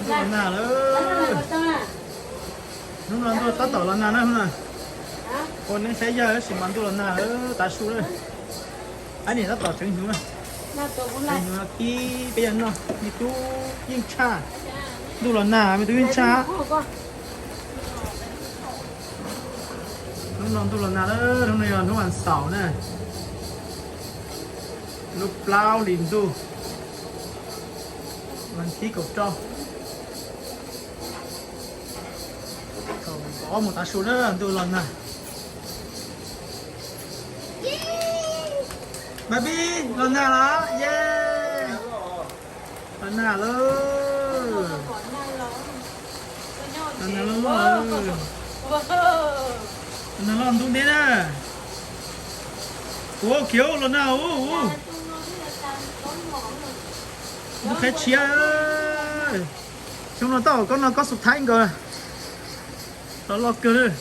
Ntuj los nag lawm. Hnub no ntuj tab tom los nag na hnub no. Ua neeb saib yawg tab sis mas ntuj los nag lawm tav su lawm. Ab niam tab tom tseev hnyuv na. Tseev hnyuv kib peb yawg noj, me tub yeej tshaj. Ntuj los nag me tub yeej tshaj. Hnub no ntuj los nag lawm, hnub no yog hnub vas xaum na. Lub plaub hlis ntuj, vas thib kaum rau. Kaum ob mus tav su na ntuj los nag. Baby los nag los ye. Los nag lawm. Los nag lawm. Los nag loj ntuj nteb na. Ua kiag los nag ua. Ntuj qheb tshiab. Xyoo no tab tom koj no koj xu thaib nkaus. Los loj kawg.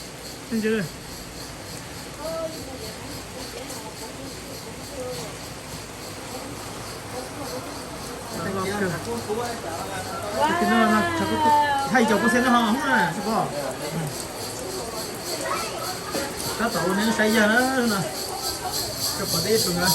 Haj yam cov pua xeeb no ho hub na. Tab tom ua neeb saib yawg na. Cov pov teb tus na.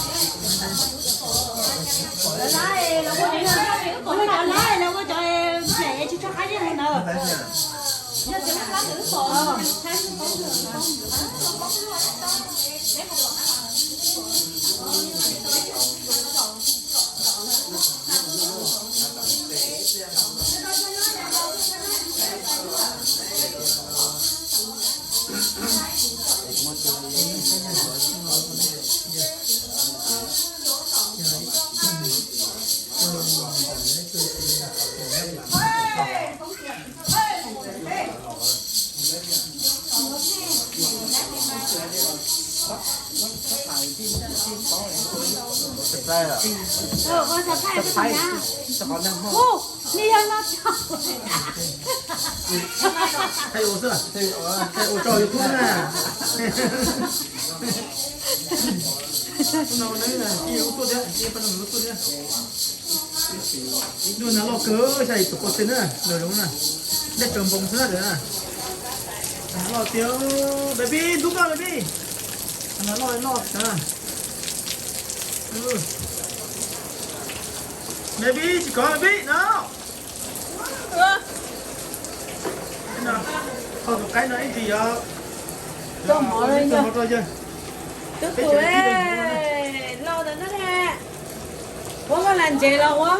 Ua xav thaij xwb na. Hu, ni yog no tso. Thaij ua xwb, thaij ua tso YouTube na. Ib ntuj nag loj kawg, xya yim tus pua xeeb na, lawv zoov na. Dej tsaws npoo xwb na. Nag loj tiag, baby ntub koj baby. Nag loj loj tiag. Baby tsis kov baby no. Qhov tus qaib no ib ntsis yog tub tus lauj ntawd na. Ua koj lam ntsev los ua.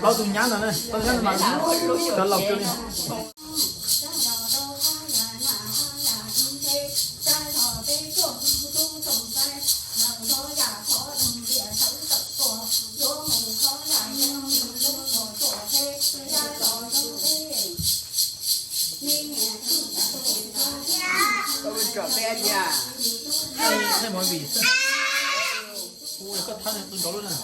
Plaub tus nyab no, plaub tus nyab no mas cov laus kawg li. Thaij movie xwb. Koj thab nws qw nrov lub na.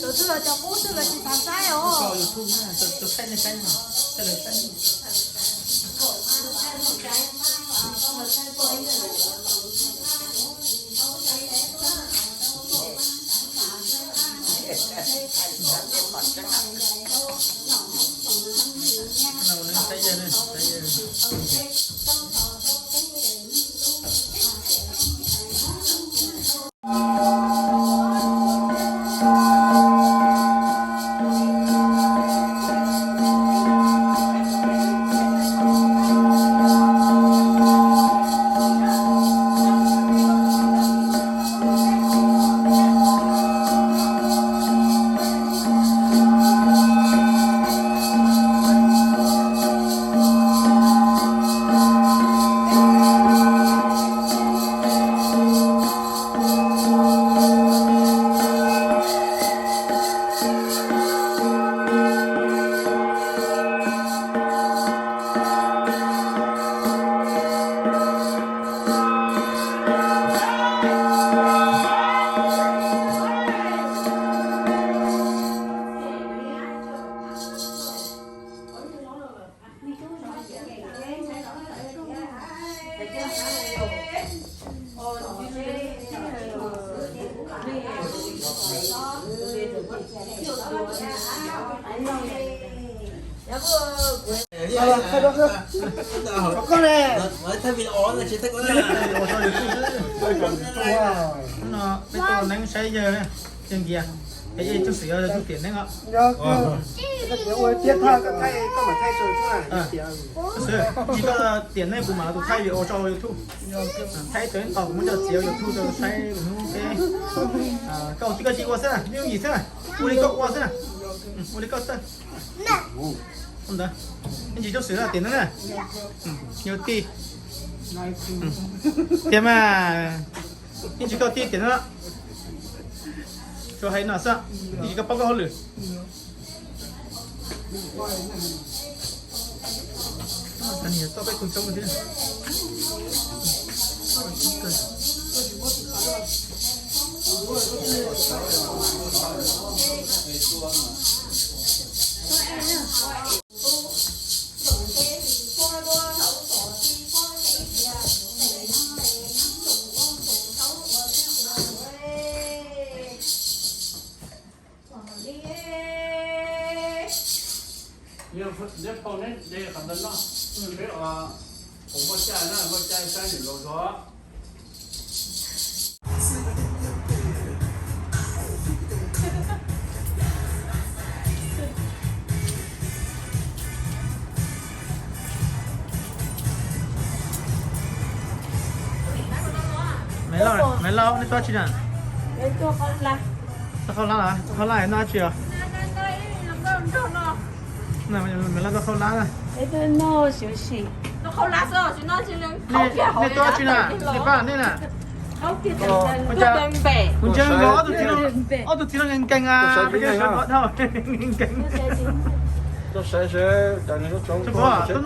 Tus twg los cov qub twg los tsis xav saib os. Tus saib nej saib, saib lawv saib. No peb tuaj neeb saib yawg, yawg Nkias, es yawg Txooj Xwm yog tus tiam neeb os. Txooj Xwm, tsis koj tiam neeb kuv mam tus thaij video tso YouTube. Thaij ib tug ib qho kuv muab coj txiav YouTube rau saib hnub peb. Koj ua tib koj ci ua xwb na, yooj yim xwb na. Ua li koj ua xwb na. Ua li koj xwb. Ntawd, ib ntsis Txooj Xwm tiam neeb na. Yog tij. Tiag mas, ib ntsis koj tij tiam neeb. Tsuas hais no xwb, ib ntsis koj paub koj hauj lwm. Tau peb tug coob thiab. Neb phau neb de qhov ntawd noj, peb os, kuv muaj cai na, muaj cai saib nws laus zog. Maiv Lauj, nej tuaj tsi na? Tuaj khaub hlab los? Khaub hlab noj tsi os? Maiv Lauj tuaj khaub hlab na. Nej tuaj tsi na? Nej pab nej na? Kuv ntseeg os, ob tug txiv no nkeeg nkeeg a, peb sawv ntxov dhau. Tuaj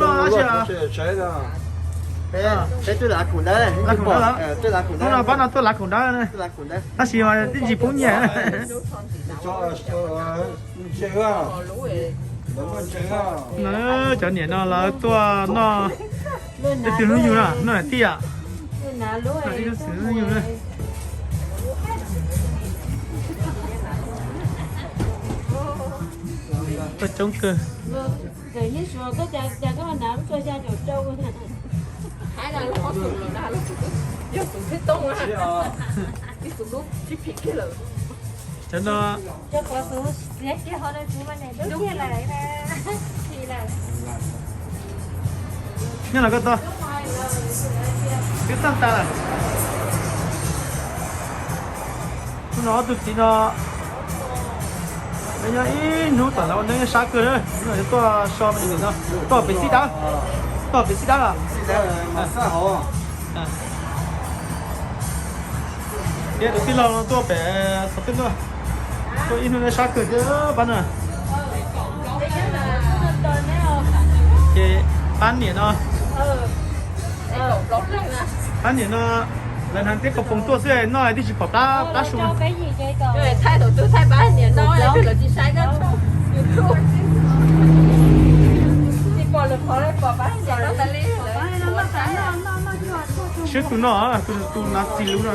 noj dab tsi os? Peb tuaj lav khoom ntawd, hnub no pab no tuaj lav khoom ntawd. Tab sis mas twb tsis pub nyiaj. Cov niam no lawv tuaj noj ib tug hnub nyoog na, noj niam tij. Tuaj coob kawg. Cov no, Nyob los koj tau, twb tag tas lawm. Hnub no ob tug txiv no, nyob ib hnub tom no ua neeb sab kawg na, hnub no yuav tuaj so me nyuam no, tuaj pem xib dawb, tuaj pem xib dawb los. Thiab tus tij laug no tuaj pem xov tooj tuaj, tuaj ib hnub neb sab kawg thiab pab no. Ces pab niam no, pab niam no, lawv hnav tib qho poom tuaj xwb no twb tsis pom plab su. Swb tus no, tus na txi lub no.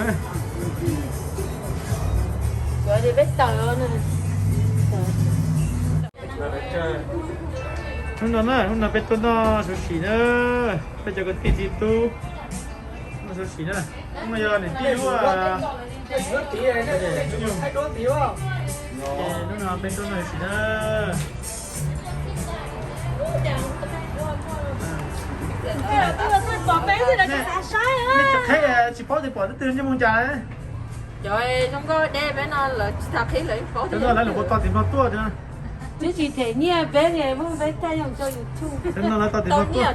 Hnub no na, hnub no peb tuaj noj sushi na, peb cov kwv tij txiv tub noj sushi na. Hnub no yog niam tij lub, hnub no peb tuaj noj sushi na. Nej cov qheb tsis paub tias pom twb twg nyob moo cas. Cov zoo nkauj deb peb no lawv tsis tham qhib lawv paub. Cov no lawv lawv ua tau tim no tuaj. Twb tsis them nyiaj peb, peb thaij yoog rau YouTube. Cov no lawv tau tim no tuaj.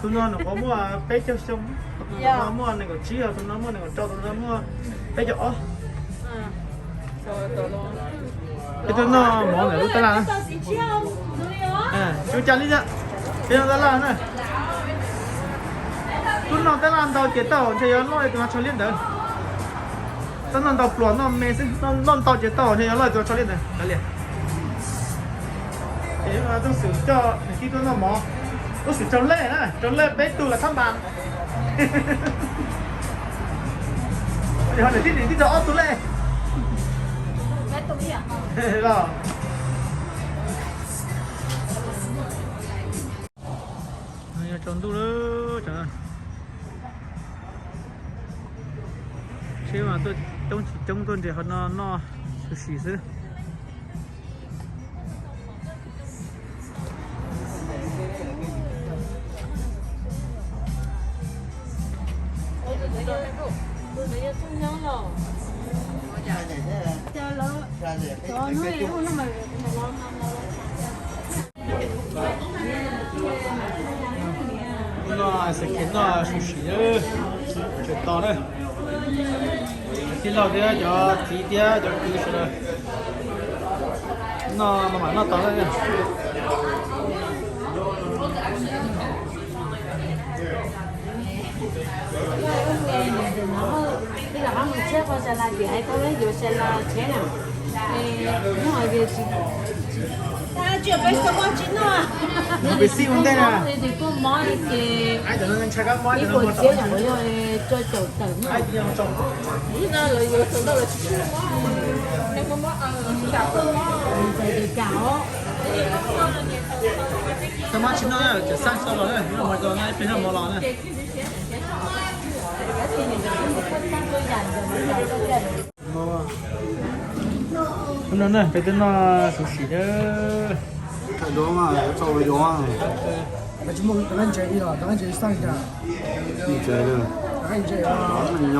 Tus no nyuam qhuav muaj peb caug xyoo, tus no muaj nees nkaum tsib, tus no muaj nees nkaum rau, tus no muaj peb caug ob. Peb tuaj noj mov ntawm lub tab laj na. Tsis ua cas li, peb noj tab laj na. Twb noj tab laj ntau ces taub hau ntshe yuav loj li tus no tsho liab ntawd. Twb noj ntau pluas noj me xwb, noj ntau ces taub hau ntshe yuav loj li tus no tsho liab ntawd. Ces Tub Xwm coj niam tij tuaj noj mov, Tub Xwm raug lej na, raug lej peb tug los thab npas. Yog niam tij niam tij raug ob tug lej. Los yog tsaus ntuj lawm, seb mas tuaj coob tsis coob tuaj nres qhov no noj sushi xwb. Noj xav khev noj sushi, tsawg tos na. Tij laug thiab cov txiv thiab cov kwv sawv daws noj no mas noj tos na. Ib los qhov mus tsheb qhov sas las tias hais tau yuav sas las tsheb na. Peb xij ua ntej na. Ib puas tsheb yog tso caum tawm. Tau mab tsis noj, cov xaj tsis tau los, ib pliag noj mov los na. Hnub no na peb twb noj sushi na. Nej txoj hauj lwm,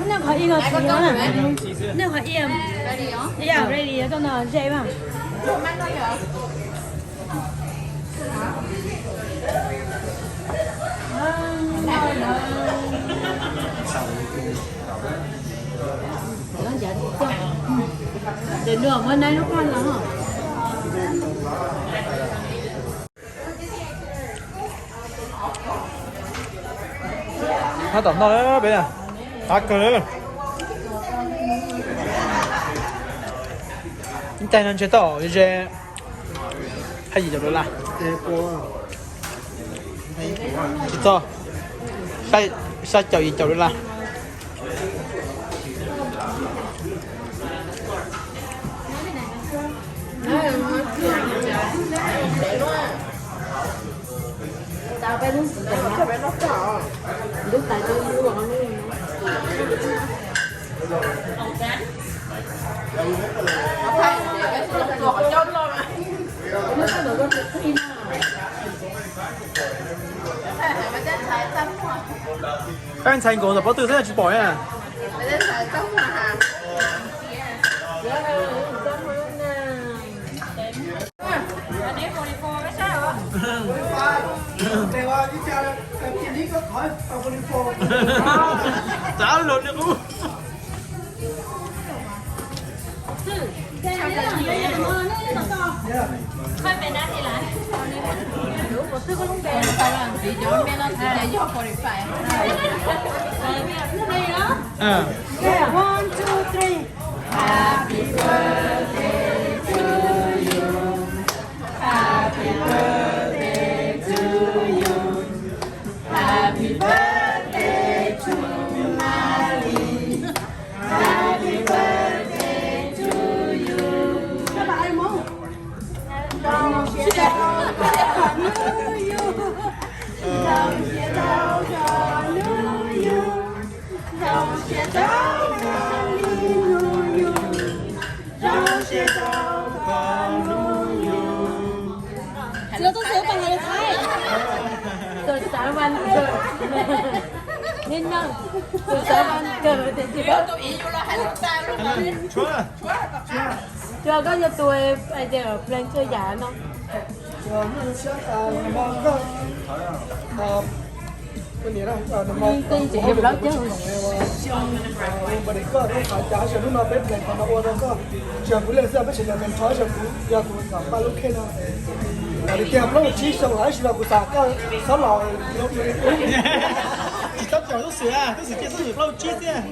nej qhov ib los tsis yog, nej qhov ib, ib yam ready, txoj no ze mas. Ces nws muab nab lub qhov no. Tab tom noj peb na, qab kawg li. Ib tais no ntshe tau ze xya yim caum dollar. Tsis txog, xya caum yim caum dollar. Koj ntxhais nkaus tom pob tw xwb tsis pom na. Txav los li qub. One, two, three. Happy birthday to you. Happy birthday to you. Happy birthday to Mali. Happy birthday to you. Rau siab rau koj hnub yug. Rau siab rau koj hnub yug. Rau siab rau koj hnub yug. Rau siab rau koj hnub yug. Xưa tôi sửa bằng lời Thái. Tôi xóa văn cờ. Nên nâng. Tôi xóa văn cờ để chị bớt. Cho có cho tôi ai giờ plan cho giả nó. Hnub no peb pheej qhov no ua rau koj, tsis yog kuv leej xwb, peb tseem yog mentor, tsis yog kuv, yog kuv paj lub khej no. Tiag plaub tsib xyoo los tab sis los kuv xav koj xob los. Tsis txhob caum Tub Xwm, Tub Xwm tiag, Tub Xwm plaub tsib xwb.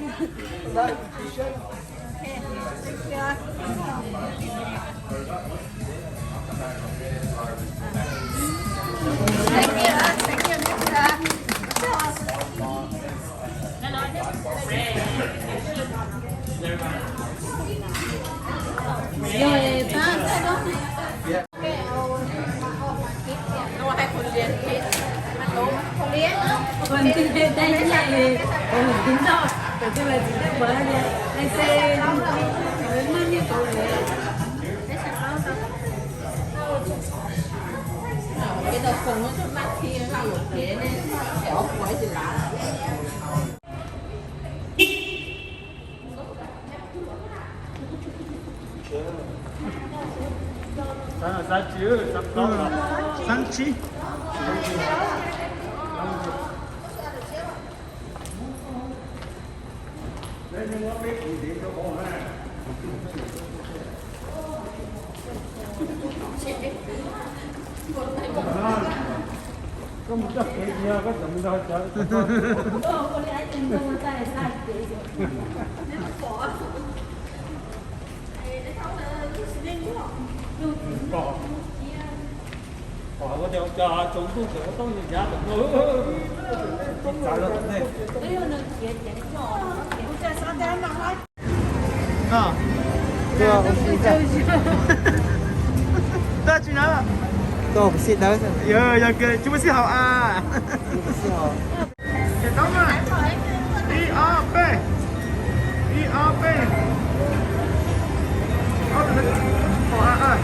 Tháng chín. Koj mus txoj kev, koj txawm mus nrog cov. Pom, pom tias cov tsaus ntuj tseem ua toob yav tom no. Txav los nej. Tab sis na, yog, yog kws tsis muaj sij hawm a. Ces tau na. Ib ob peb, ib ob peb, ob tug,